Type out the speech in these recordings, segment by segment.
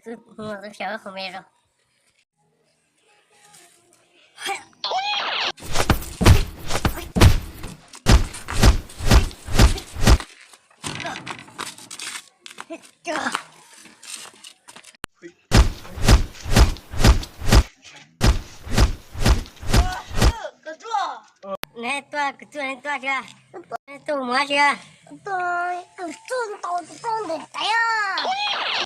Tus xyaum qhov me rau. Neb tuaj, kws tuaj, neb tuaj sia, neb tuaj mus sia.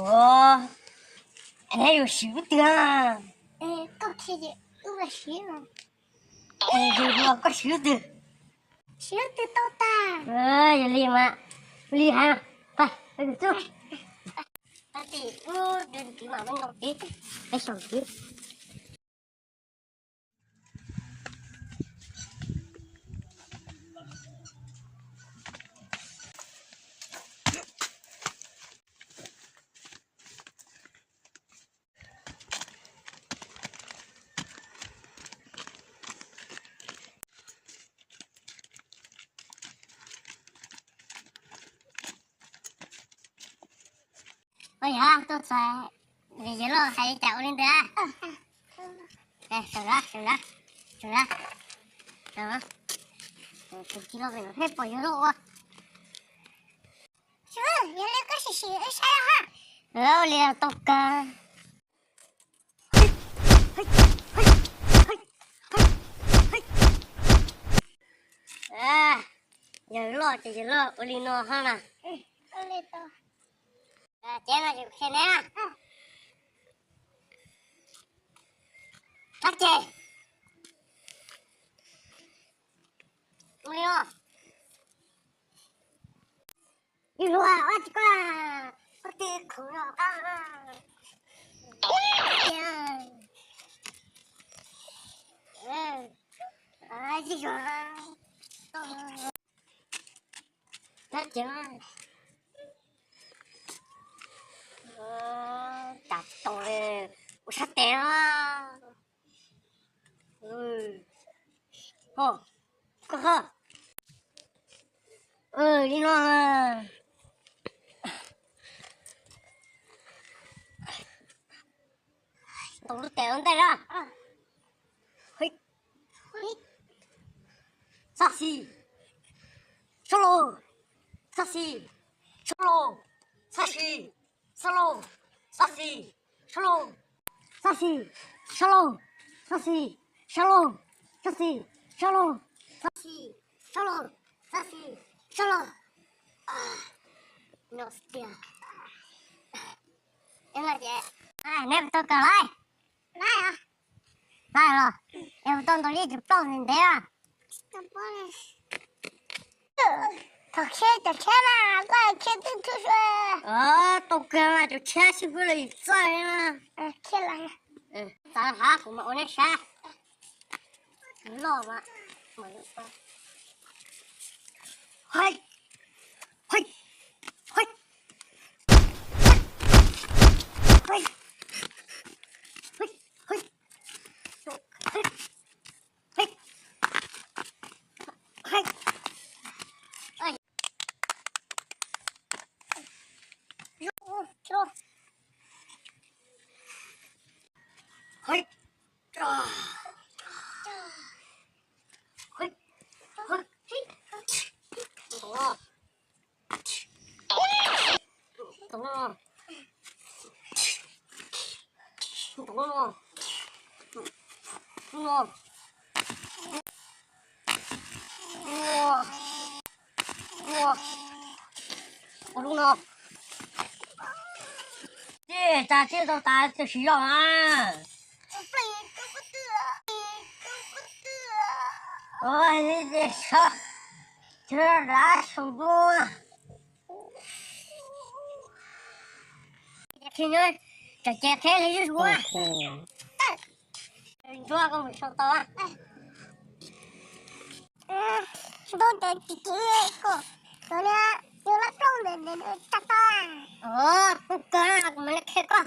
Ua, neb yuav siv twg? Yus hluas koj siv twg? Siv twg tau tag. Yog li mas, li hais, pab, pab tim ub, tim mas peb ntoo tid, peb xyaum tid. Ua yog tuaj txog, yawg loj hais li cas ua li ntawd. Sawv ntawd, sawv ntawd, sawv ntawd. Tus txiv loj pem no pom yawg loj ua. Yog li koj sim sim wb saib ha. Ua li los tau kawg. Yawg loj ces yawg loj ua li no hab na. Ces no yus qhia neb. Tab ces ua li no. Ib hluas ua tsis koj, koj tij khuv los qab. Tsis yog, tab ces cas tsis tau li, ua sab tes no. Ho, koj ho. Li no. Tau lub tes ua ntej na. Xab xis, sab laug, xab xis, sab laug, xab xis, sab laug, xab xis, sab laug, xab xis, sab laug, xab xis, sab laug, xab xis, sab laug, xab xis, sab laug, xab xis, sab laug. No tiag. Neb puas tau kawg lawm? Lawm los, es puas tau ntaus li tsis plaub ntev ntev a? Thaum khiav cov tshiab mas koj khiav twj thwj sua. Tau kawg mas cov tshiab xwb kuv los yus txawj na. Khiav lawm. Txav hav kuv mam ua neb saib. Loj mas. Hei, hei, hei, hei, hei, hei. Ua lub no. Tej tas thiaj tau tas, tsis yog a. Ua, ces sab, ces rov saum ntua. Ces nyob tsam ces qheb li zuj zus. Ntsuab koj mus sau tau. Ntau ntawd tsis ceev li, kom li yus lab plooj ntawd tsa tau. Ua kawg, kuv mam li qhia koj.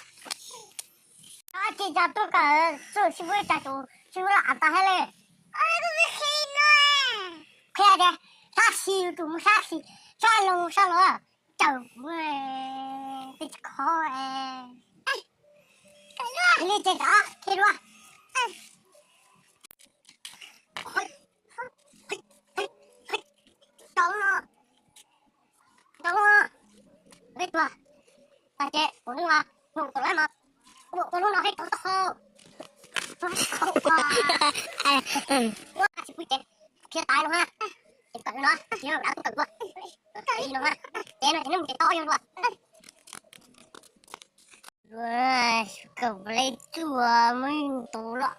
Ces cas tuaj kawm txuj sib fwb cas tus sib fwb los av tag thiab li. Qhia tias sab xis yus tus mus sab xis, sab laug sab laug, cawm kuv tej khov li ces rov qhia dua. Tau, tau, peb tuag. Tag ces kuv nug, nug tus lab mas, ua ua lub no hais tau tau hau. Ua tsis pub ces qhia tas no ha. Ces kawm no, tsis yog dab tuaj kawm dua. Kawm li no ha. Ces no ces nej mus ces tau yog dua. Kawm li tsuas muaj tus los